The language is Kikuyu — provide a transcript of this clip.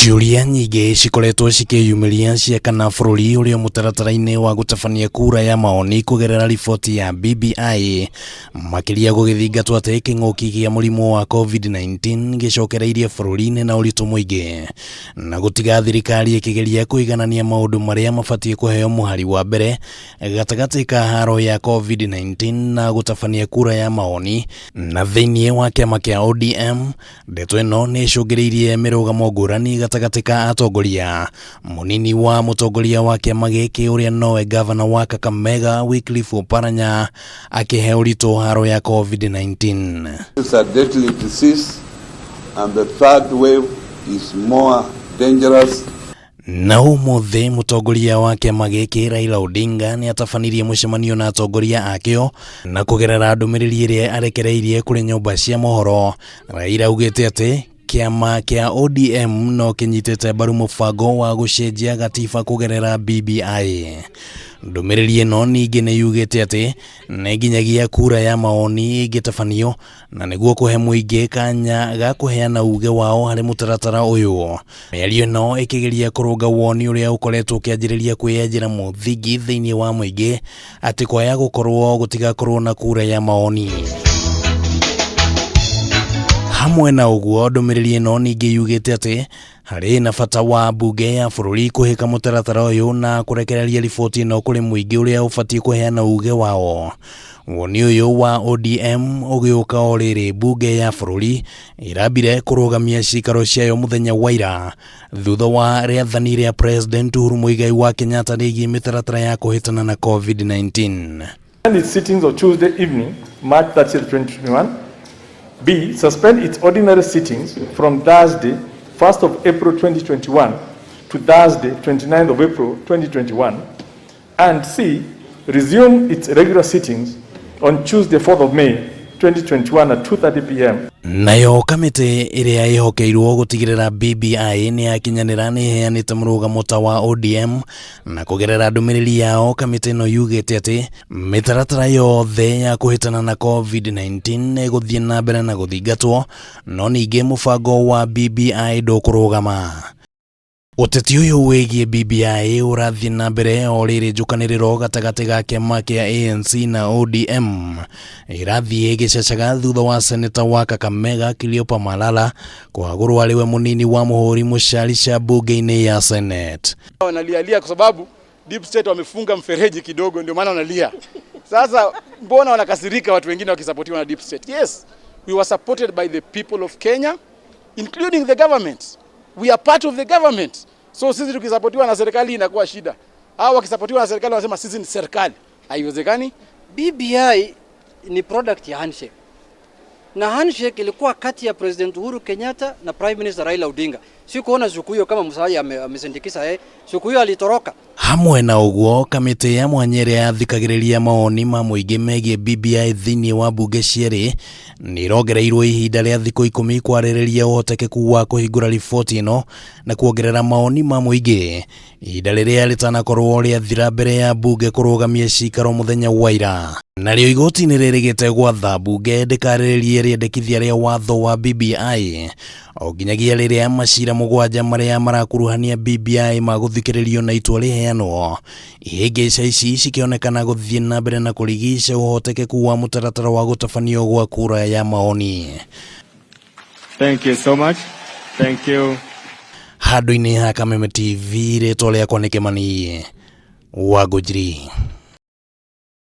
Ciũria nyingĩ cikoretwo cikĩyumĩria cia kana bũrũri ũrĩ o mũtaratara-inĩ wa gũtabania kura ya maoni kũgerera riboti ya BBI, makĩria gũgĩthingatwo atĩ kĩng'ũki gĩa mũrimũ wa Covid-19 gĩcokereirie bũrũri-inĩ na ũritũ mũingĩ, na gũtiga thirikari ĩkĩgeria kũiganania maũndũ marĩa mabatiĩ kũheo mũhari wa mbere gatagatĩ ka haro ya Covid-19 na gũtabania kura ya maoni. Na thĩinĩ wa kĩama kĩa ODM, ndeto ĩno nĩ ĩcũngĩrĩirie mĩrũgamo ngũrani gatagatĩ ka atongoria. Mũnini wa mũtongoria wa kĩama gĩkĩ ũrĩa nowe gavana wa Kakamega Wycliffe Oparanya akĩhe ũritũ haro ya Covid-19. It's a deadly disease and the third wave is more dangerous. Na ũmũthĩ mũtongoria wa kĩama gĩkĩ Raila Odinga nĩ atabanirie mũcemanio na atongoria akĩo, na kũgerera ndũmĩrĩri ĩrĩa arekereirie kũrĩ nyũmba cia mohoro, Raila augĩte atĩ kĩama kĩa ODM no kĩnyitĩte mbaru mũbango wa gũcenjia gatiba kũgerera BBI. Ndũmĩrĩri ĩno ningĩ nĩ yugĩte atĩ nĩ nginyagia kura ya maoni ĩngĩtabanio na nĩguo kũhe mũingĩ kanya ga kũheana uge wao harĩ mũtaratara ũyũ. Mĩario ĩno ĩkĩgeria kũrũnga woni ũrĩa ũkoretwo ũkĩanjĩrĩria kwĩyenjera mũthingi thĩinĩ wa mũingĩ atĩ kwaya gũkorwo gũtigakorwo na kura ya maoni. Hamwe na ũguo, ndũmĩrĩri ĩno ningĩ yugĩte atĩ harĩ na bata wa mbunge ya bũrũri kũhĩka mũtaratara ũyũ na kũrekereria riboti ĩno kũrĩ mũingĩ ũrĩa ũbatiĩ kũheana uge wao. Woni ũyũ wa ODM ũgĩũka o rĩrĩ mbunge ya bũrũri ĩrambire kũrũgamia cikaro ciayo mũthenya wa ira thutha wa rĩathani rĩa President Uhuru Muigai wa Kenyatta rĩgiĩ mĩtaratara ya kũhĩtana na COVID-19. Its sittings of Tuesday evening, March 30th, 2021. B. Suspend its ordinary sittings from Thursday, 1st of April 2021 to Thursday, 29th of April 2021. And C. Resume its regular sittings on Tuesday, 4th of May 2021 at 2:30 p.m. Nayo kamĩtĩ ĩrĩa ĩhokeirwo gũtigĩrĩra BBI nĩ yakinyanĩra nĩ ĩheanĩte mũrũgamo ta wa ODM, na kũgerera ndũmĩrĩri yao kamĩtĩ ĩno yugĩte atĩ mĩtaratara yothe ya kũhĩtana na COVID-19 nĩ ĩgũthiĩ na mbere na gũthingatwo, no ningĩ mũbango wa BBI ndũkũrũgama. Ũteti ũyũ wĩgiĩ BBI ũrathiĩ na mbere o rĩrĩ njũkanĩrĩro gatagatĩ ga kĩama kĩa ANC na ODM ĩrathiĩ ĩgĩcacaga thutha wa seneta wa Kakamega Cleopa Malala kũhagũrwo arĩ we mũnini wa mũhũri mũcarica mbunge-inĩ ya Senate. Wanalialia kwa sababu deep state wamefunga mfereji kidogo, ndio maana wanalia. Sasa mbona wanakasirika watu wengine wakisapotiwa na deep state? Yes, we were supported by the people of Kenya, including the government. We are part of the government. So sisi tukisapotiwa na serikali inakuwa shida. Hao wakisapotiwa na serikali wanasema sisi ni serikali. Haiwezekani. BBI ni product ya handshake. Na handshake ilikuwa kati ya President Uhuru Kenyatta na Prime Minister Raila Odinga. Sikuona siku hiyo kama Musalia amesindikiza yeye. Siku hiyo alitoroka. Hamwe na ũguo, kamĩtĩ ya mwanya ĩrĩa yathikagĩrĩria mawoni ma mũingĩ megiĩ BBI thĩinĩ wa mbunge cierĩ nĩ ĩrongereirwo ihinda rĩa thikũ 10 kwarĩrĩria ũhotekeku wa kũhingũra riboti ĩno na kuongerera mawoni ma mũingĩ, ihinda rĩrĩa rĩtanakorwo rĩathira mbere ya mbunge kũrũgamia cikaro mũthenya wa ira. Narĩo igoti nĩ rĩrĩgĩte gwatha mbunge ndĩkarĩrĩrie rĩendekithia rĩa watho wa BBI o nginyagia rĩrĩa macira 7 marĩa marakuruhania BBI magũthikĩrĩrio na itua rĩheanwo. Ihĩngĩca ici cikĩonekana gũthiĩ na mbere na kũrigica ũhotekeku wa mũtaratara wa gũtabanio gwa kura ya maoni. Thank you so much. Thank you. Handũ-inĩ ha Kameme TV, rĩtwa rĩakwa nĩ Kĩmani wa Ngũnjiri.